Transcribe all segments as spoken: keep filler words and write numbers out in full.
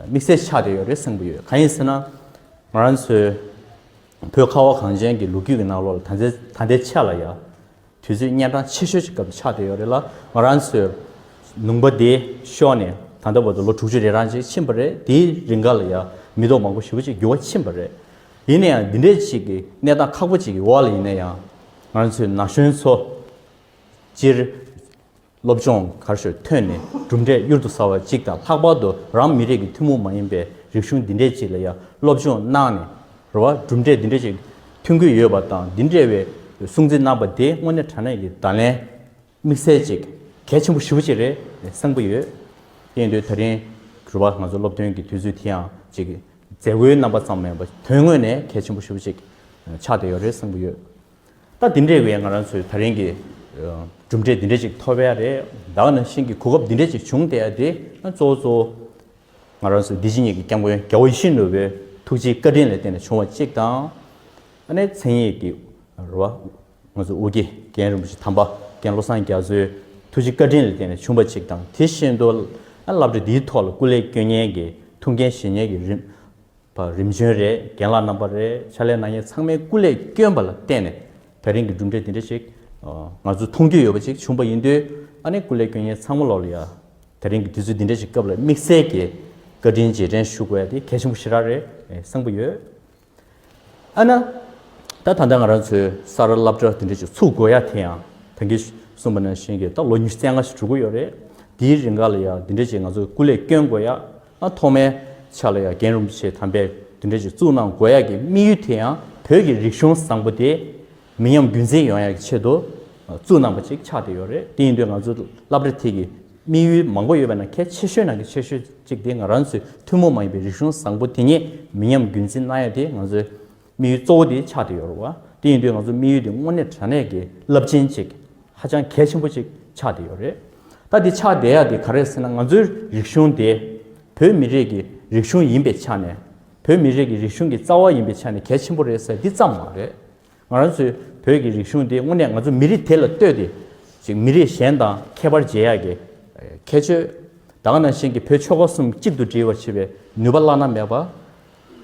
དམིགས་བསལ་ཆགས་བསྡད་ཡོད་རེད་བསམ་གྱི་ཡོད། གང་ཡིན་ཟེར་ན། ང་རང་ཚོའི་བོད་ཁ་བ་གངས་ཅན་གྱི་ལོ་རྒྱུས་ཀྱི་ནང་ལོགས་ལ་ད་ལྟའི་ད་ལྟའི་ཆ་ལ་ཡ། དུས་ཚོད་གཉན་འཕྲང་ཆེ་ཤོས་ཀྱི་སྐབས་ཆགས་བསྡད་ཡོད་རེད་ལ། ང་རང་ཚོའི་ལུང་པ་དེ་ཤོར་ནས་ད་ལྟ་བར་དུ་ལོ་དྲུག་ཅུ་རེ་གྲངས་ཅིག་ཕྱིན་པ་རེད། དེའི་རིང་ག་ལ་ཡ་མི་ཐོག་མང་པོ་ཞེ་པོ་ཅིག་འགྱུར་བ་ཕྱིན་པ་རེད། ཡིན་ན་ཡང་འདི་འདྲའི་ཅིག་གི་གནས་སྟངས་ཁག་པོ་ཅིག་གི་འོག་ལ་ཡིན་ན་ཡང་། ང་རང་ཚོའི་ན་གཞོན་ཚོ་སྤྱིར་སློབ་སྦྱོང་གར་ཞོར་ཐོན་ནས་གྲུབ་འབྲས་གཡུར་དུ་ཟ་བ་ཅིག་དང་། ལྷག་པར་དུ་རང་མི་རིགས་ཀྱི་ཐུན་མོང་མ་ཡིན་པའི་རིག་གཞུང་འདི་འདྲའི་ཅིག་ལ་ཡང་སློབ་སྦྱོང་གནང་ནས། རེད་བ། གྲུབ་འབྲས་འདི་འདྲའི་ཅིག་ཐོན་གྱི་ཡོད་པ་དང་། འདི་འདྲའི་བའི་སྲུང་བརྩི་གནང་པ་དེ་དངོས་གནས་དྲང་གནས་ཀྱི་བརྡ་ལན་དམིགས་བསལ་ཅིག་གལ་ཆེན་པོ་ཞེ་པོ་ཅིག་རེད་བསམ་གྱི་ཡོད། དེ་ཡིན་དུས་ད་རིང་རེད་བ། ང་ཚོ་སློབ་ཐོན་གྱི་དུས་ཚོད་དེ་ཡང་ཅིག་མཛད་སྒོའི་རྣམ་པ་ཙམ་མིན་པ་དོན་དངོས་ནས་གལ་ཆེན་པོ་ཞེ་པོ་ཅིག་ཆགས་བསྡད་ཡོད་རེད་བསམ་གྱི་ཡོད། ད་འདི་འདྲའི་བའི་ང་རང་ཚོའི་ད་རིང་གི་ཨ་གྲུབ་འབྲས་འདི་འདྲ་ཅིག་ཐོབ་ཡ་རེད། ད་ག་ནང་བཞིན་གྱི་གོ་སྐབས་འདི་འདྲ་ཅིག་བྱུང་བསྡད་ཡ་དེ་གཙོ་བོ་གཙོ་བོ་ང་རང་ཚོའི་འདི་ཕྱི་གཉིས་ཀྱི་སྐྱབས་མགོན་རྒྱལ་བ་ཡིད་བཞིན་ནོར་བུའི་ཐུགས་རྗེའི་བཀའ་དྲིན་ལ་བརྟེན་ནས་བྱུང་བ་གཅིག་དང་། ཨ་ནི་མཚན་ཉིད་ཀྱི་རེད་བ། ང་ཚོ་ཨོ་རྒྱན་རྒན་རིན་པོ་ཆེ་དམ་པ་རྒན་བློ་བཟང་རྒྱ་མཚོའི་ཐུགས་རྗེ་བཀའ་དྲིན་ལ་བརྟེན་ནས་བྱུང་བ་གཅིག་དང་། དེ་བཞིན་དུ་ཨ་སློབ་གྲྭ་འདིའི་ཐོག་ལ་སྐུ་ལས་བསྐྱོན་མཁན་གྱི་ཐུགས་འགན་བཞེས་མཁན་གྱི་རིམ་པ་རིམ་བྱོན་རེད། རྒན་ལགས་རྣམ་པ་རེད། ཕྱག་ལས་གནང་མཁན་ཚང་མའི་སྐུ་ལས་བསྐྱོན་པ་ལ་བརྟེན་ནས་ད་རིང་གི་གྲུབ་འབྲས་འདི་འདྲ་ཞིག་ང་ཚོ་མཐོང་རྒྱུ་ཡོད་པ་ཞིག་བྱུང་བ་ཡིན་དུས། ཨ་ནི་སྐུ་ལས་བསྐྱོན་མཁན་ཚང་མ་ལོག་ལ་ཡ་ད་རིང་གི་དུས་ཚོད་འདི་འདྲ་ཞིག་སྐབས་ལ་དམིགས་བསལ་གྱི་བཀའ་དྲིན་རྗེས་དྲན་ཞུ་དགོས་ཡ་དེ་གལ་ཆེན་པོ་ཞེ་དྲག་རེད་བསམ་གྱི་ཡོད། ཨ་ན། ད་ད་ལྟ་ང་རང་ཚོའི་ས་རཱ་སློབ་གྲྭ་དེ་འདྲ་ཅིག་ཚུགས་དགོས་ཡ་དེ་ཡང་། ད་གིན་གསུངས་པ་ནང་བཞིན་གྱི་ད་ལོ་ཉི་ཤུ་རྩ་ལྔ་ཞིག་འགྲོ་གི་ཡོད་རེད། དེའི་རིང་ག་ལ་ཡ་དེ་འདྲ་ཅིག་ང་ཚོ་སྐུ་ལས་བསྐྱོན་དགོས་ཡ། ཨ་ཐོག་མའི་ཆ་ལ་ཡ་རྒན་རིན་པོ་ཆེ་དམ་པས་དེ་འདྲ་ཅིག་བཙུགས་གནང་དགོས་ཡ་གི་དམིགས་ཡུལ་དེ་ཡང་བོད་ཀྱི་རིག་གཞུང་བཟང་པོ་དེ་མི་ཉམས་རྒྱུན་འཛིན་ཡོང་ཡ་གི་ཆེད་དུ་བཙུགས་གནང་པ་ཅིག་ཆགས་བསྡད་ཡོད་རེད། དེ་ཡིན་དུས་ང་ཚོ་སློབ་གྲྭ་དེ་གི་དམིགས་ཡུལ་མང་པོ་ཡོད་པའི་ནང་གལ་ཆེ་ཤོས་ནང་གི་ཆེ་ཤོས་གཅིག་དེ་ང་རང་ཚོའི་ཐུན་མོང་མ་ཡིན་པའི་རིག་གཞུང་བཟང་པོ་དེ་ཉིད་མི་ཉམས་རྒྱུན་འཛིན་གནང་ཡ་དེ་ང་ཚོའི་དམིགས་ཡུལ་གཙོ་བོ་དེ་ཆགས་བསྡད་ཡོད་རེད་བ། དེ་ཡིན་དུས་ང་ཚོ་དམིགས་ཡུལ་དེ་དངོས་གནས་དྲང་གནས་ཀྱི་རླབས་ཆེན་ཅིག་ཧ་ཅང་གལ་ཆེན་པོ་ཅིག་ཆགས་བསྡད་ཡོད་རེད། ད་དེ་ཆགས་བསྡད་ཡ་དེ་ག་རེ་ཟེར་ན། ང་ཚོའི་རིག་གཞུང་དེ་བོད་མི་རིགས་ཀྱི་རིག་གཞུང་ཡིན་པའི་ཆ་ནས། བོད་མི་རིགས་ཀྱི་རིག་གཞུང་གི་རྩ་བ་ཡིན་པའི་ཆ་ནས་གལ་ཆེན་པོ་རེད་ཟེར་འདི་ཙམ་མ་རེད། ང་རང་ཚོའི་བོད་ཀྱི་རིག་གཞུང་དེ་དངོས་གནས་ང་ཚོ་མི་རིགས་དེ་ལ་ལྟོས་ཏེ་ཅིག་མི་རིགས་གཞན་དང་ཁྱད་པར་འབྱེད་ཡག་གི་ཁྱད་ཆོས། ད་ག་ནང་བཞིན་གྱི་བོད་ཆོལ་ཁ་གསུམ་གཅིག་ཏུ་སྒྲིལ་བར་བྱེད་པའི་ནུས་པ་བླ་ན་མེད་པ་རེད་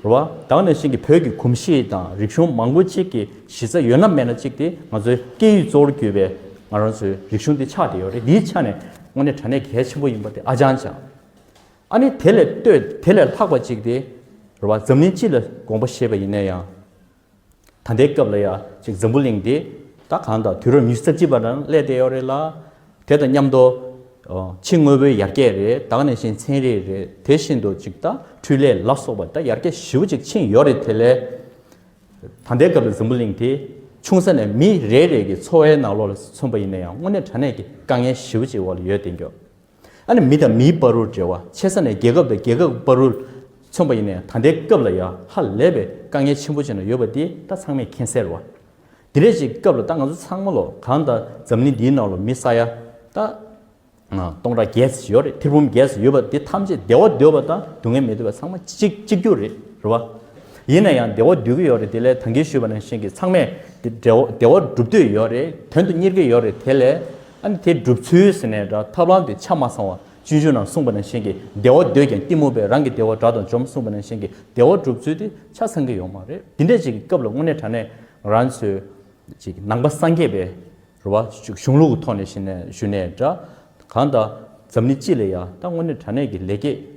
བ། ད་ག་ནང་བཞིན་གྱི་བོད་ཀྱི་གོམས་གཤིས་དང་རིག་གཞུང་མང་པོ་གཅིག་གི་གཞི་རྩ་ཡོད་ན་མེད་ན་གཅིག་དེ་ང་ཚོའི་སྐད་ཡིག་གཙོ་བོར་གྱུར་པའི་ང་རང་ཚོའི་རིག་གཞུང་དེ་ཆགས་བསྡད་ཡོད་རེད། འདིའི་ཆ་ནས་དངོས་གནས་དྲང་གནས་གལ་ཆེན་པོ་ཡིན་པ་དེ་ཨ་ཅང་ཅང་། ཨ་ནི་དེ་ལས་ལྟོས། དེ་ལས་ལྷག་པ་གཅིག་དེ་རེད་བ། འཛམ་གླིང་སྤྱི་ལ་དགོངས་པ་བཞེས་པ་ཡིན་ན་ཡང་། ད་ལྟའི་སྐབས་ལ་ཡ་ཅིག་འཛམ་བུ་གླིང་འདི་ད་གང་ལྟར་དུས་རབས་ཉི་ཤུ་རྩ་གཅིག་པ་ནང་སླེབས་བསྡད་ཡོད་རེད་ལ། དེ་དང་མཉམ་དུ་ཕྱི་དངོས་པོའི་ཡར་རྒྱས་རེད། ད་ག་ནང་བཞིན་ཚན་རིག་རེད། དེ་བཞིན་དུ་ཅིག་ད་འཕྲུལ་ལས་ལ་སོགས་པ་ད་ཡར་རྒྱས་ཞེ་པོ་ཅིག་ཕྱིན་ཡོད་རེད། དེ་ལས་ད་ལྟའི་སྐབས་ལ་འཛམ་བུ་གླིང་དེ་ཆུང་ས་ནས་མི་རེ་རེ་གི་འཚོ་བའི་ནང་ལོགས་ལ་མཚོན་པ་ཡིན་ན་ཡང་དངོས་གནས་དྲང་གནས་ཀྱི་དཀའ་ངལ་ཞེ་པོ་ཅིག་འོག་ལ་ཡོད་བསྡད་ཀྱོག་ཨ་ནི་མི་དང་མིའི་བར་དུ་འབྲེལ་བ། ཆེ་ས་ནས་རྒྱལ་ཁབ་དང་རྒྱལ་ཁབ་བར་དུ་མཚོན་པ་ཡིན་ནའི་ད་ལྟའི་སྐབས་ལ་ཡ་ཧ་ལས་པའི་དཀའ་ངལ་ཆེན་པོ་ཅིག་ནང་ཡོད་པ་འདི་ད་ཚང་མས་མཁྱེན་གསལ་རེད་བ། འདི་འདྲ་ཅིག་སྐབས་ལ་ད་ང་ཚོ་ཚང་མ་ལོ་གང་ལྟར་འཛམ་གླིང་འདིའི་ནང་ལ་མི་ས་ཡ་ད་སྟོང་ཕྲག་བརྒྱད་ཙམ་ཡོད་རེད། ཐེར་འབུམ་བརྒྱད་ཙམ་ཡོད་པ་འདི་ཐམས་ཅད་བདེ་བ་འདོད་པ་དང་སྡུག་བསྔལ་མི་འདོད་པ་ཚང་མ་གཅིག་གཅིག་གྱུར་རེད། རེད་བ། ཡིན་ན་ཡང་བདེ་བ་འདོད་ཀྱི་ཡོད་རེད། དེ་ལས་ད་གིན་ཞུས་པ་ནང་བཞིན་གྱི་ཚང་མས་དེ་བདེ་བ་བདེ་བ་སྒྲུབ་འདོད་ཡོད་རེད། དོན་དུ་གཉེར་གྱི་ཡོད་རེད། དེ་ལས་ཨ་ནི་དེ་སྒྲུབ་ཚུལ་ཟེར་ནས་འདྲ་ཐབས་ལམ་དེ་ཆ་མ་ཚང་བ། སྤྱོད་འཇུག་ནང་གསུངས་པ་ནང་བཞིན་གྱི་བདེ་བ་འདོད་ཀྱང་གཏི་མུག་པས། རང་གི་བདེ་བ་དགྲ་དང་འཇོམས་གསུངས་པ་ནང་བཞིན་གྱི་བདེ་བ་སྒྲུབ་ཚུལ་དེ་ཆ་ཚང་གི་ཡོད་མ་རེད། དེ་འདྲས་ཅིག་གི་སྐབས་ལ་དངོས་གནས་དྲང་གནས་ང་རང་ཚོའི་ཅིག་ནང་པ་སངས་རྒྱས་པའི་རེད་བ། གཞུང་ལུགས་ཀྱི་ཐོག་ནས་ཞུ་ནས་ཞུ་ནས་འདྲ། གང་ལྟར་འཛམ་གླིང་སྤྱི་ལ་ཡ་ད་དངོས་གནས་དྲང་གནས་ཀྱི་ལེགས་སྐྱེས་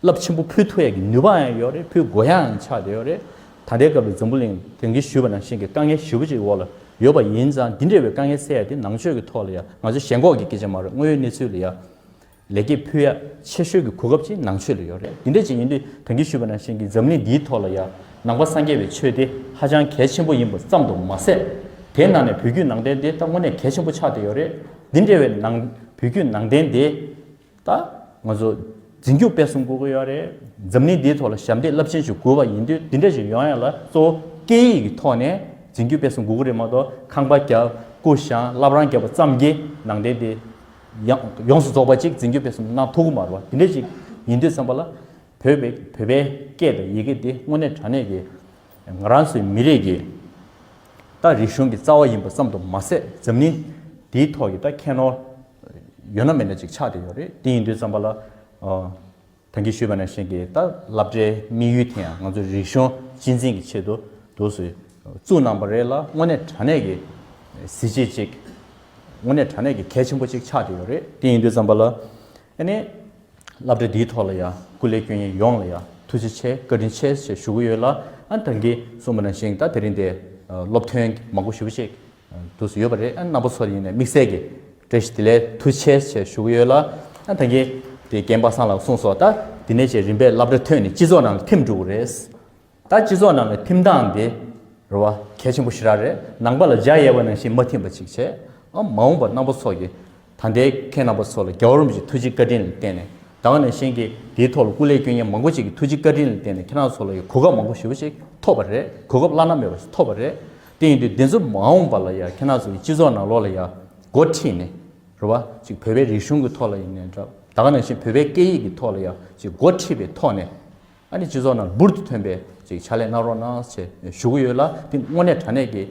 རླབས་ཆེན་པོ་ཕུལ་ཐུབ་ཡ་གི་ནུས་པ་ཡང་ཡོད་རེད། ཕུལ་དགོས་ཡ་ཡང་ཆགས་བསྡད་ཡོད་རེད། ད་ལྟའི་སྐབས་ལ་འཛམ་བུ་གླིང་དེང་གི་ཞུས་པ་ནང་བཞིན་གྱི་དཀའ་ངལ་ཞེ་པོ་ཅིག་འོག་ལ་ཡོད་པ་ཡིན་ཙང་། འདི་འདྲ་བའི་དཀའ་ངལ་སེལ་ཡ་དེ་ནང་ཆོས་ཀྱི་ཐོག་ལ་ཡ་ང་ཚོ་ཞེན་ཁོག་གི་སྐད་ཆ་མ་རེད། དངོས་ཡོད་གནས་ཚུལ་ལ་ཡ་ལེགས་སྐྱེས་ཕུལ་ཡ་ཆེ་ཤོས་ཀྱི་གོ་སྐབས་ཅིག་ནང་ཆོས་ལ་ཡོད་རེད། འདི་འདྲ་ཅིག་ཡིན་དུས་དེང་གི་ཞུས་པ་ནང་བཞིན་གྱི་འཛམ་གླིང་འདིའི་ཐོག་ལ་ཡ་ནང་པ་སངས་རྒྱས་པའི་ཆོས་དེ་ཧ་ཅང་གལ་ཆེན་པོ་ཡིན་པ་ཙམ་དུ་མ་ཟད། དེའི་ནང་ནས་བོད་བརྒྱུད་ནང་བསྟན་དེ་ད་དངོས་གནས་གལ་ཆེན་པོ་ཆགས་བསྡད་ཡོད་རེད། འདི་འདྲ་བའི་ནང་བོད་བརྒྱུད་ནང་བསྟན་དེ་ད་ང་ཚོ་འཛིན་སྐྱོང་སྤེལ་གསུམ་དགོས་ཀྱི་ཡོད་རེད། འཛམ་གླིང་འདིའི་ཐོག་ལ་ཞབས་འདེགས་རླབས་ཆེན་ཞིག་དགོས་པ་ཡིན་དུས། འདི་འདྲ་ཞིག་ཡོང་ཡ་ལ་གཙོ་བོ་སྐད་ཡིག་གི་ཐོག་ནས་འཛིན་སྐྱོང་སྤེལ་གསུམ་དགོས་ཀྱི་རེད་མ་གཏོགས། ཁང་པ་བརྒྱབ། སྐུ་བཞེངས། བླ་བྲང་བརྒྱབ་པ་ཙམ་གྱིས་ནང་བསྟན་དེ་ཡང་ཡོངས་སུ་རྫོགས་པ་ཅིག་འཛིན་སྐྱོང་སྤེལ་གསུམ་གནང་ཐུབ་ཀྱི་མ་རེད་བ། འདི་འདྲ་ཞིག་ཡིན་དུས་ཙམ་པ་ལ་བོད་པའི་བོད་པའི་སྐད་དང་ཡི་གེ་འདི་དངོས་གནས་དྲང་གནས་ཀྱི་ང་རང་ཚོའི་མི་རིགས་ཀྱི་ད་རིག་གཞུང་གི་རྩ་བ་ཡིན་པ་ཙམ་དུ་མ་ཟད། འཛམ་གླིང་འདིའི་ཐོག་གི་ད་ཁྱད་ནོར་ཡོད་ན་མེད་ན་ཅིག་ཆགས་བསྡད་ཡོད་རེད། དེ་ཡིན་དུས་ཙམ་པ་ལ་ཨ་ ད་གིན་ཞུས་པ་ནང་བཞིན་གྱི་ད་སློབ་གྲྭའི་དམིགས་ཡུལ་དེ་ཡང་ང་ཚོའི་རིག་གཞུང་གཅེས་འཛིན་གྱི་ཆེད་དུ་འདུག་སེ་བཙུགས་གནང་པ་རེད་ལ། དངོས་གནས་དྲང་གནས་ཀྱི་གཟི་བརྗིད་ཅིག་དངོས་གནས་དྲང་གནས་ཀྱི་གལ་ཆེན་པོ་ཅིག་ཆགས་བསྡད་ཡོད་རེད། དེ་ཡིན་དུས་ཙམ་པ་ལ་ཨ་ནི་སློབ་གྲྭ་འདིའི་ཐོག་ལ་ཡང་སྐུ་ལས་སྐྱོན་མཁན་ཡོངས་ལ་ཡང་ཐུགས་རྗེ་ཆེ་བཀའ་དྲིན་ཆེ་ཞེས་ཞུ་གི་ཡོད་ལ། ཨ་ད་གིན་གསུངས་པ་ནང་བཞིན་ད་དེ་རིང་དེ་སློབ་ཐོན་མང་པོ་ཞེ་པོ་ཅིག་འདུག་སེ་ཡོད་པ་རེད། ཨ་རྣམ་པ་ཚོ་ཡིན་ནའི་དམིགས་བསལ་གྱི་བཀྲ་ཤིས་བདེ་ལེགས་ཐུགས་རྗེ་ཆེ་ཞེས་ཞུ་གི་ཡོད་ལ། ཨ་ད་གིན་དེ་རྒན་པ་སངས་ལགས་གསུངས་སོང་། ད་དེ་ནས་ཅིག་རིམ་པས་སློབ་གྲྭ་ཐོན་ནས་སྤྱི་ཚོགས་ནང་ལ་ཐིམ་འགྲོ་གི་རེད། ད་སྤྱི་ཚོགས་ནང་ལ་ཐིམ་སྟངས་དེ་རེད་བ་གལ་ཆེན་པོ་ཞེ་དྲག་རེད། ནང་པ་ལ་འཇའ་ཡལ་བ་ནང་བཞིན་མ་ཐིམ་པ་ཅིག་བྱས། ཨ་མ་འོངས་པ་རྣམ་པ་ཚོ་གི་ད་ལྟའི་ཁྱེད་རྣམ་པ་ཚོ་ལ་རྒྱལ་བ་རིན་པོ་ཆེའི་ཐུགས་རྗེ་བཀའ་དྲིན་ལ་བརྟེན་ནས། ད་ག་ནང་བཞིན་གྱི་དེའི་ཐོག་ལ་སྐུ་ལས་སྐྱོན་མཁན་མང་པོ་ཅིག་གི་ཐུགས་རྗེ་བཀའ་དྲིན་ལ་བརྟེན་ནས་ཁྱེད་རང་ཚོ་ལ་ཡང་གོ་སྐབས་མང་པོ་ཞེ་པོ་ཅིག་ཐོབ་པ་རེད། གོ་སྐབས་བླ་ན་མེད་པ་ཞིག་ཐོབ་པ་རེད། དེ་ཡིན་དུས་དེ་ཚོ་མ་འོངས་པ་ལ་ཡང་ཁྱེད་རང་ཚོ་གི་སྤྱི་ཚོགས་ནང་ལོགས་ལ་ཡང་འགོ་ཁྲིད་ནས་རེད་བ་ཅིག་བོད་པའི་རིག་གཞུང་གི་ཐོག་ལ་ཡིན་ནའི་འདྲ། ད་ག་ནང་བཞིན་བོད་པའི་སྐད་ཡིག་གི་ཐོག་ལ་ཡང་ཅིག་འགོ་ཁྲིད་པའི་ཐོག་ནས། ཨ་ནི་སྤྱི་ཚོགས་ནང་འབུར་དུ་ཐོན་པའི་ཅིག་ཕྱག་ལས་གནང་རོགས་གནང་ཞེས་ཞུ་གི་ཡོད་ལ། དེ་དངོས་གནས་དྲང་གནས་ཀྱི་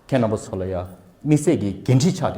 ཁྱེད་རྣམ་པ་ཚོ་ལ་ཡང་དམིགས་བསལ་གྱི་འགན་འཁྲི་ཆགས་ཏེ།